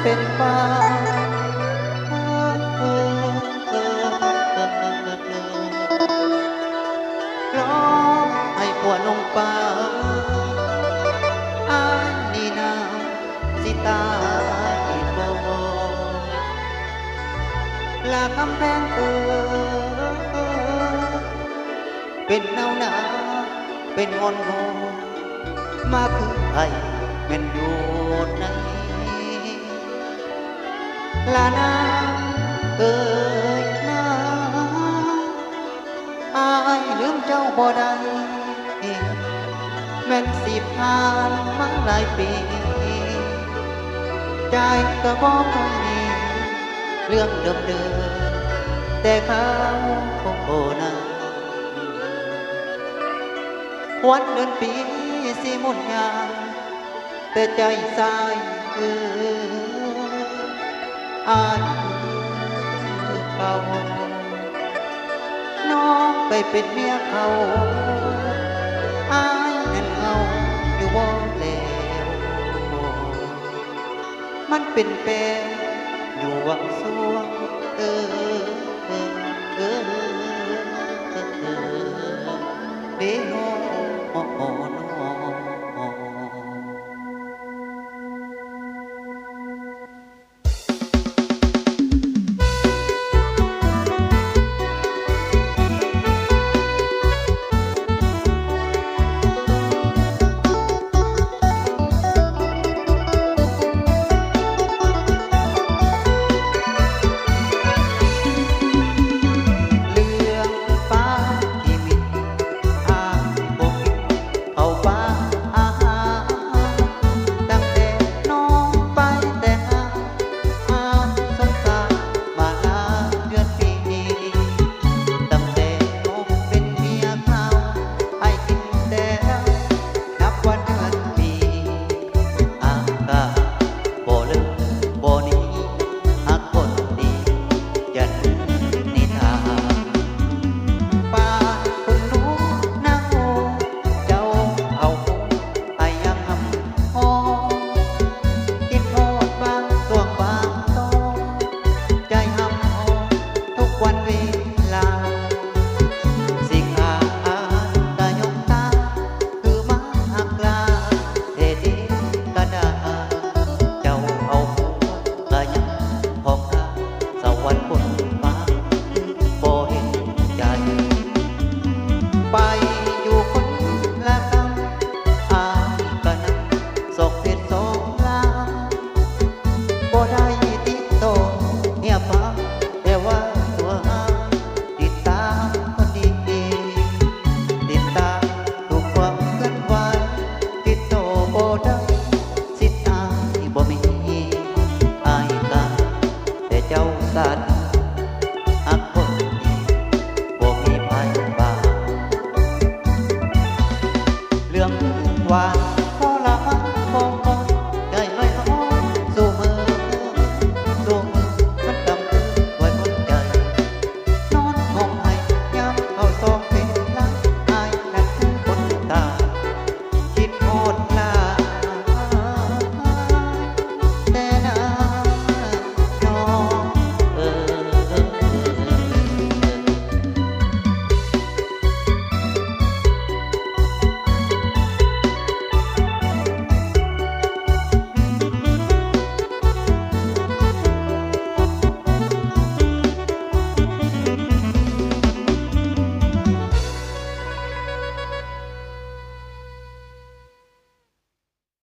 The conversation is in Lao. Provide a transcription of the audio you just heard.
ເປັນບ້າ ຮ້ອງໃຫ້ຜົວນົງປ່າ ອ້າຍນີ້ນາ ຊິຕາຍບໍ່ ລາຄຳແພງເອີ ເປັນໜາວໜາ ເປັນຮ້ອນຮ້ອນ ມາຄືໄພແມ່ນຢູ່ໃນ ລານາເອີຍນາ ອ້າຍລືມເຈົ້າບໍ່ໄດ້ ແມ່ນຊິຜ່ານມາຫຼາຍປີ ໃຈກໍບໍ່ເຄີຍໜີ ເລື່ອງເດີມໆ ແຕ່ຄາວນັ້ນ ວັນເດືອນປີຊິໝູນຍ່າງ ແຕ່ໃຈຊາຍເອີ ອ້າຍຄືເກົ່າ ນ້ອງໄປເປັນເມຍເຂົາ ອ້າຍນັ້ນເອົາຢູ່ບໍ່ແລ້ວ ມັນເປັນແປຢູ່ຫວ່າງຊ່ວງ ເອີ ເອີ ເອີ ເອີ ເອີ ເອີ ເອີ